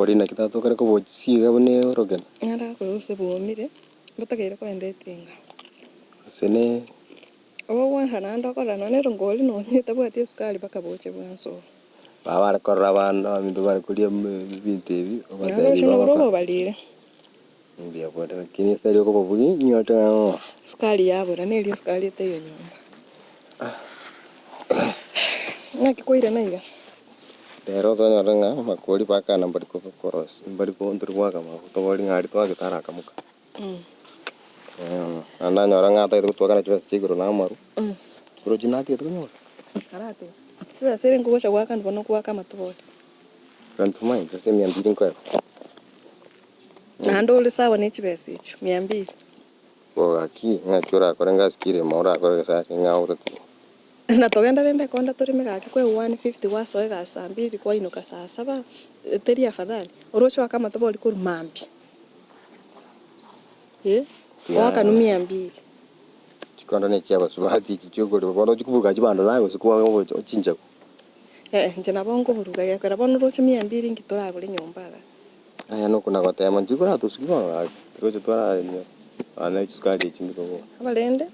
Makori naki tata okare kobochisiiga buna orogena? Nara korwa gose bwomire, mbotakeire kogenda etinga. Gose ne. Obogwansa naende okorora nonya erongori nonya etabwati esukari mpaka boche bwansa oo. Baba bare korora abana baminto bare koria ebinto ebi, Naende obatebi oroche noboro bagoka. obobarire. Mbuya bore lakini ase tari okobabugia inyote ng'a. Esukari yabora neria esukari etaiyo nyomba. Naki kwairana iga? Rero tonyore ng'a amakori bakana mbari korosia mbari ntori goaka amaguta bori ng'a aria twagete arakamoka. Naende nanyora ng'a atagete gotwakana chibesa chia igoro na amaru, oroche natigete konyora. Aratiga. Chibesa ere nkogocha goakana bono goaka amatobori. Don't mind, ase mia mbili nkoegwa. Naende ore sawa ne chibesa echio, mia mbili. Bo gaki, ng'aki orakore ngasikiire ime orakore gose ake ng'a ogotatiga. Na togende rende ekonda toreme gaki kwegwa 150 gwasoa egasi saa mbili kwainoka saa saba, teri afadhali? Oroche oake amatobori korwa mambia. Eh, oakanwe mia mbili. Chikondo ne chiabasubati echi chiokorema bono ochikoburuka chibando naye gose kwang'a ogocha ochinchagu. Eh, inche nabo nkoburuka gekogera bono oroche mia mbili inki toragore nyomba igaa. Aya nokona gotema inche koratosuki bono gaki, toroche twaranywa nonya ne chisukari echi ndikogora. Aba rende,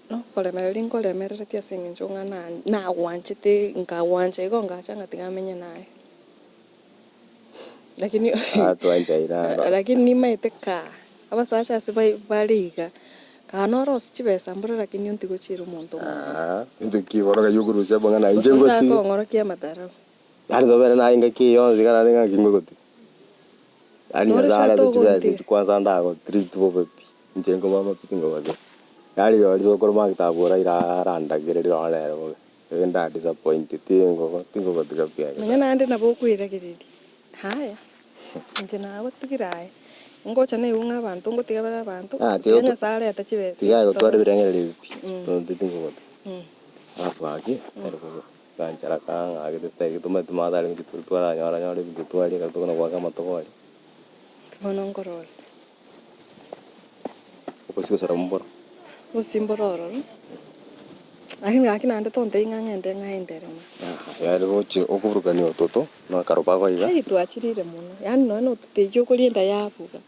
nokoremereria nkoremereretie ase eng'encho ng'a na nagwanchete nkagwancha igo ngacha ng'a tiga amenye naye. Lakini Atwanchaire aro. lakini nimaete kaa, abasacha ase bai bare iga, kaa noro ase chibesa mbore lakini ontiga ochiere omonto omonene. Aa, gento ki bono ng'ai okorusia amang'ana inche Gose ochake ngotige. kong'orokia amatharau. Yaani tobere naye engaki eye yonsi iga naende ng'aki ngogotiga. Yaani Nore Nyasaye arete shwate chibesa ogontiga. echi kwanza ndago treat bobe pi, inche nkobama pi tingobatiga. Yaani rirorio sokoro magita bora ira arandagereria nonye nere bobe. Ere nda disappoint tingogo tingogotiga pi aye. Nonya naende nabo okweragereria, haya, inche nagotigire aye, ngocha naigwe ng'a abanto ngotiga bare abanto, Ah, tiga tiga Nyasaye arete chibesa tiga echi gotwara torore. ebirengererio ebi pi, tonto tingogotiga. Alafu gaki, tari bobe, ganchera kang'agete style tomanyete maate arenge tore twaranyora nyora ebinto twaria ekero tokona goaka amatobori. Bono nkorosia. Obosie gose mboro? Obosie mboro ororo, lakini gaki naende tontebie ng'a ng'ende ng'a enderema. Yaani gochia okoburukania ototo na akarobago iga. Ai twachirire mono, yaani nonya na ototo okoria enda yabuga.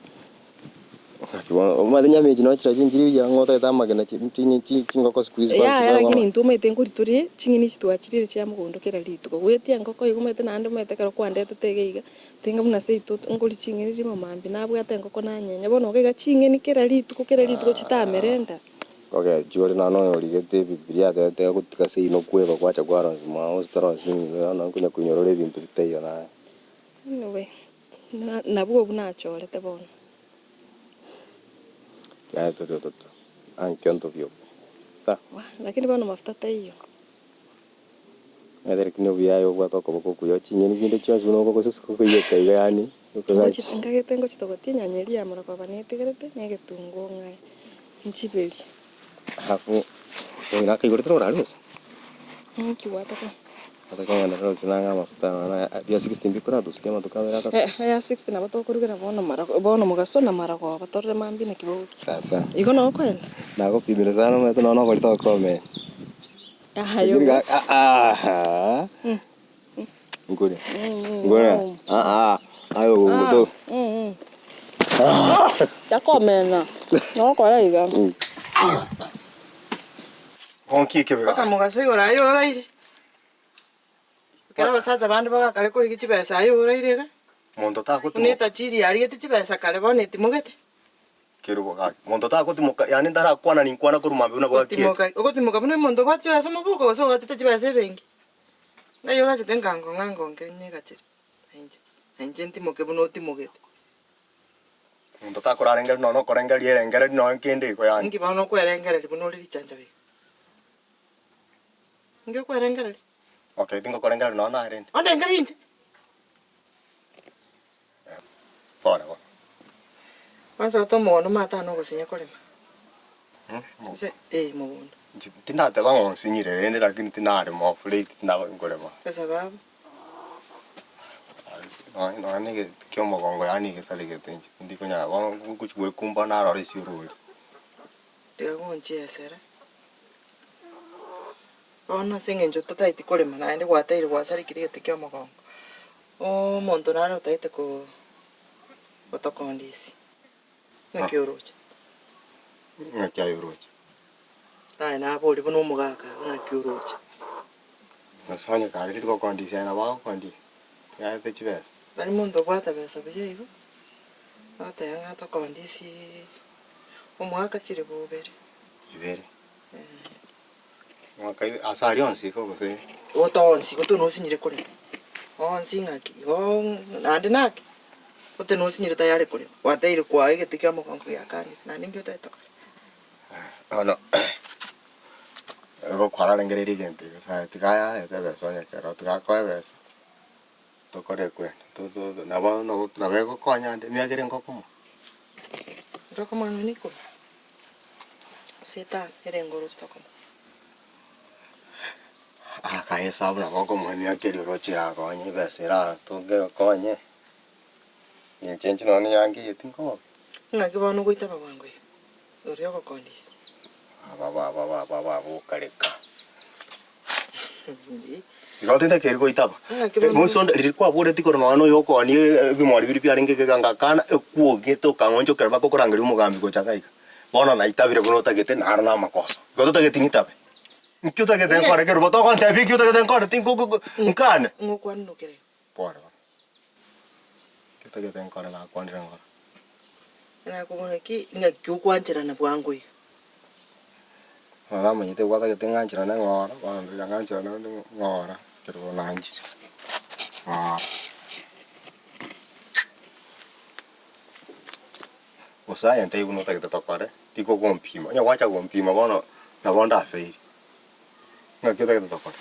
Gaki bono omanyete nyama echi nochira chinchiri buya ng'a otagete amagena chi chi chi chingoko siku hizi kwanza Yaya chikoegwa lakini amagena. intwe omanyete nkori tore ching'eni echi twachirire chia mogondo kera rituko, goetia engoko iga omanyete naende omanyete ekero kwandetete iga iga. Tinga buna seito nkori ching'eni rimo mambia nabwate engoko nanyenya bono iga iga ching'eni kera rituko kera rituko chitamere nda. Ogechi ore nonya oyorigete ebibiria atebete ogotiga seino kweba gwacha kwaronsi mwao gose toronsi ng'ina bono nkonya koinyora ore ebinto bitaiyo naye. Anyway, nabwo obwo nachorete bono. Kiagera tori ototo, ankio ntobioke. Sa. Lakini bono mafuta taiyo. Omanyete lakini obuya aye obwate okoboko okuya chinyeni chinde chionsi buna okogosusuka okoiyeka iga yaani Ngochi nkagete ngochitogotia enyanya eria ya morogoba netigerete na egetunguo ng'aye nchiberie. Alafu omong'ina akaigorete rogoro aria gose? Nki gwataka? Nataka kong'enderera gose nang'e amafuta nonya ya sixty mbikoratusukia amatuko abere atato. Eya sixty nabo tokorugera bono marago bono mogaso na maragoba torore mambia naki bogokia. Sasa. Igo noo okoenda? Nagopimire sana omanyete nonya nokori tokomenya. Aye obe. Nkore. Nkore. Aye ogoto. Takomena. Nokora iga. Gonki ekebe Mpaka mogaso igoro aye oraire. Ekero abasacha bande bagakare korigia chibesa aye oraire iga. Monto Buna tagotimoka. etachiri yarigetie chibesa kare bono etimogete. Kerubo gaki. Monto tagotimoka, yaani ntarakwana ninkwana korwa mambia buna bwakiete. Gotimoka, ogotimoka buna omonto obwate chibesa omobuko gose ogachete chibesa ebenki. Ng'ai ogachete ngango ng'ango nke nyegachere na inche, na inche ntimoke buna otimogete. Monto takorarengereria nonya okorengereria erengererio nonya kende igo yaani. Inki bono okwerengereria buna ore richanchabe iga? Inki okwerengereria? Okay, tingokorengereria nonya naye rende. Ondengererie inche? Pole bono. Kwanza gote omogondo omanyete aye nogosinya korema. Gose eh mogondo. Inche tindateba ng'a onsinyire rende lakini tinarema of late tinaba nkorema. Esababu? Nonya nonya na egento kia omogongo yaani egesaregete inche tindi konyara bono ngochi goekumba narora esiorori. Tiga gonchiesera. Bono ase eng'encho totaeti korema naende gwateire gwasarekire egento kia omogongo, omonto nare otaete ko. Otokondisi. Ng'aki oroche? Ng'aki aye oroche? Naye naboria buna omogaka iga ng'aki oroche? Gose onye kare riri gokondisia aye nabo agokondisia, tigaete chibesa. Tari monto obwate besa buya igo, agoteba ng'a tokondisiiii omwaka chiribu ibere. Ibere. Omwaka ibe ase aria onsi igo gose? Gote onsi, gote nosinyire korema, onsi ng'aki igo naende naki, gote nosinyire tayari korema, gwateire kwaa egete kia omogongo giakanire, naende inki otagete tokore? Bono igo kwararengereiri egento eke sae tiga ayarete ebesa onye ekero tiga akoe ebesa, tokore ekwenda to- to nabo nabo nabo egokonya ande emiaka ere ngokomoa. Ngokomoa nonye ikomi. Gose etano ere engoro tokomoa. Akae esabu nabo okomoa emiaka eria oroche erakonye ebesa eratoke egokonye, inche inche nonye yangeyeti nkobobe. Ng'aki bono ogoitaba bwango iga, oria ogokondisia? Aba baba baba babokareka. Igo tindakeri goitaba. Mosonda riria kwaboreti korwa nonya noyo okoonia ebimori biria biarenge iga ngakana ekwogete okang'onchokera mpaka okorangeria omogambi gocha iga iga. Bono naitabire buna otagete naro namakoso. Igo totageti ng'itabe. Nki otagete nkore kerubo togontebia eki otagete nkore tingo nkane. Pore bono. Nki otagete nkore nakwanire nkore. Nakobora ki ng'aki okwancherana bwango iga. Bono namanyete gwatagete ng'ancherane ng'ora, bono ndiga ng'ancherane onde ng'ora, ekero bono nanchire, ng'ora. Gose aye ntaiyo buna otagete tokore, rikogompima, onye gwacha gompima bono, nabo ndafail. Ng'aki otagete tokore.